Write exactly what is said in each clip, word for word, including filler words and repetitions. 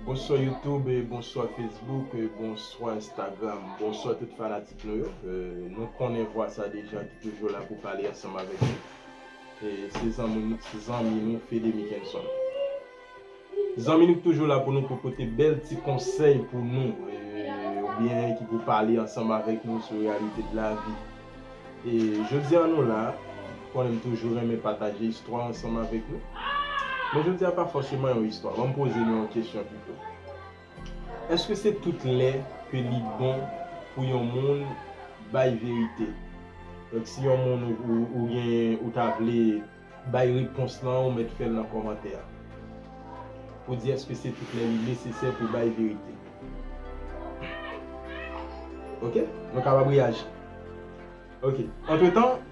Bonswa YouTube, e bonswa Facebook, e bonswa Instagram, bonswa tout fanatik nou yo. E, nou konnen vwa sa deja ki toujou la pou pale ansanm avèk nou. E se zanmi nou, se zanmi nou Fede Mickenson. Zanmi nou ki toujou la pou nou, pou pote bèl ti konsèy pou nou, e, oubyen ki pou pale ansanm avèk nou sou reyalite de la vi. E jodi a nou la, konnen m toujou renmen pataje istwa ansanm avèk nou. Men jodi a pa fòseman yon istwa. Ban m poze nou yon kesyon pito. Èske se tout lè ke li bon pou yon moun bay verite? Donk, si yon moun ou, ou, ou gen, ou ta vle bay repons lan, ou mèt fè l nan kòmantè a. Pou di èske se tout lè li nesesè pou bay verite. Ok? Nou kapab reyaji. Ok. Antretan,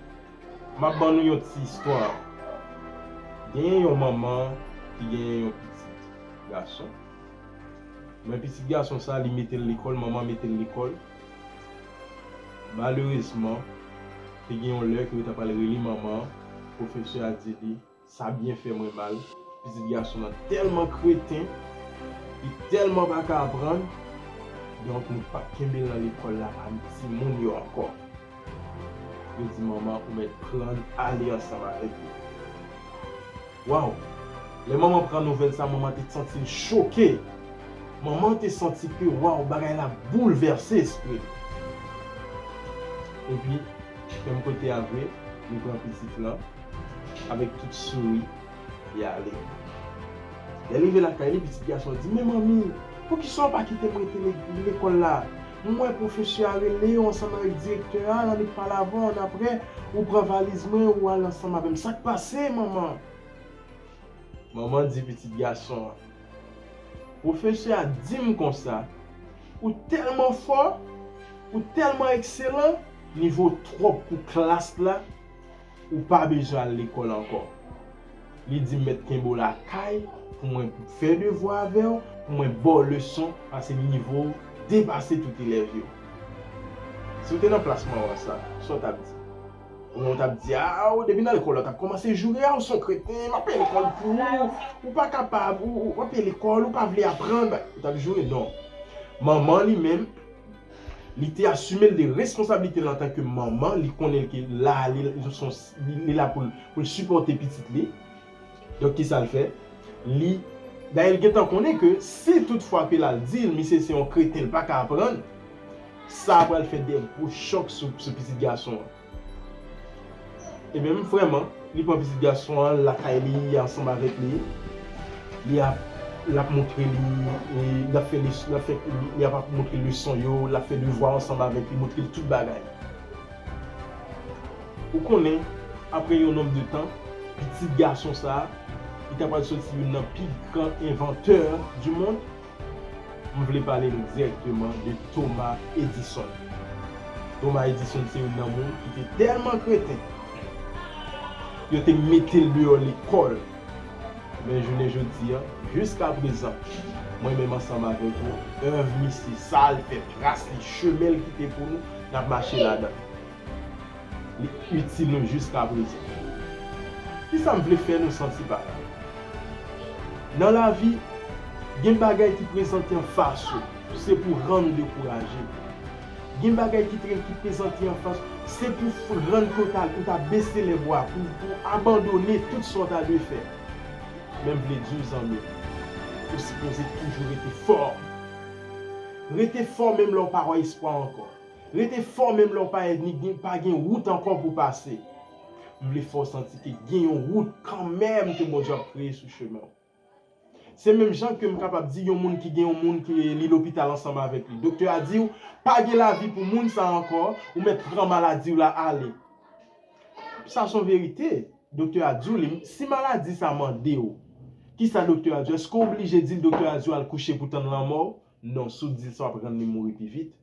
m ap ban nou yon ti istwa. Genyen yon manman ki genyen yon pitit gason. Men pitit gason sa, li mete l lekòl, manman mete l lekòl. Malerezman, te gen yon lè ke yo ta pral rele manman an, pwofesè a di li, sa byen fè mwen mal. Pitit gason an tèlman kreten, li tèlman pa ka aprann, donk nou p ap kenbe l nan lekòl la pami timoun yo ankò. Yo di manman ou mèt pran l ale ansanm avèk li. Waw! Lè manman pran nouvèl sa, manman te santi l choke. Manman te santi ke, waw, bagay la boulvèse espri l. Epi, menm kote a vre, li pran pitit lan, avèk tout souri, li ale. Lè l rive lakay li, pitit gason an di, men manmi, poukisa w pa kite m rete le-, lekòl la? M wè pwofesè a rele yo ansanm avèk direktè a, l annik pale avè w, annapre, ou pran valiz mwen, ou al ansanm avè m. Sa k pase, manman? Manman di pitit gason an, pwofesè a di m konsa, ou tèlman fò, ou tèlman ekselan, nivo w twòp pou klas la, ou pa bezwen al lekòl ankò. Li di m mèt kenbe w lakay pou mwen fè devwa avè w, pou mwen ba w leson, paske nivo w depase tout elèv yo. Si w te nan plas manman sa, sa w t ap di? Oubyen w t ap di, a, w depi nan lekòl la, w t ap kòmanse joure, a, w se yon kreten, m ap peye lekòl pou ou, ou pa kapab, ou, ou, w ap peye lekòl, ou pa vle aprann, ba, ou t ap joure, non. Manman li menm, li te asime l de responsablite l antanke manman, li konnen ke la, li, li, li la pou l, pou l sipòte pitit li. Donk, kisa l fè? Li, dayè, l gentan konnen ke si toutfwa ke l al di l, misye se yon kreten, l pa ka aprann, sa pral fè de gwo chòk sou, sou pitit gason an. Ebyen, vrèman, li pran pitit gason an lakay li, ansanm avèk li. Li ap, l ap montre li, e, l ap fè les-, l ap fè, li, li ap montre leson yo, l ap fè devwa ansanm avèk li, montre l tout bagay. Ou konnen, apre yon nonb de tan, pitit gason sa a, li ta pral soti youn nan pi gran envantè du monde. M vle pale nou dirèkteman de Thomas Edison. Thomas Edison se youn nan moun ki te tèlman kreten, yo te mete l deyò lekòl. Men jounen jodi a, jiska prezan, mwen menm ansanm avèk ou, èv misye, sa l fè, tras li, chemen l kite pou nou, n ap mache ladan. Li itil nou jiska prezan. Kisa m vle fè nou santi pa la? Nan lavi, gen bagay ki prezante anfas ou, se pou rann ou dekouraje. Gen bagay ki tre-, ki prezante anfas ou, se pou f-, rann ke w ta, ou ta bese lèbra, pou, pou abandone tout sa w ta dwe fè. Men m vle di w, zanmi, ou sipoze toujou rete fò. Rete fò menm lè w pa wè espwa ankò. Rete fò menm lè w pa, ni gen, pa gen wout ankò pou pase. M vle fè w santi ke gen yon wout kanmenm ke Bondye ap kreye sou chemen w. Se menm jan ke m kapab di yon moun ki gen yon moun ke li lopital ansanm avèk li. Doktè a di w, pa gen lavi pou moun sa ankò, ou mèt pran maladi w la ale. Sa se yon verite. Doktè a di w li, si maladi sa mande w, kisa doktè a di w? Èske w oblije di l doktè a di w al kouche pou tann lanmò w? Non, si w di l sa w ap rann li mouri pi vit.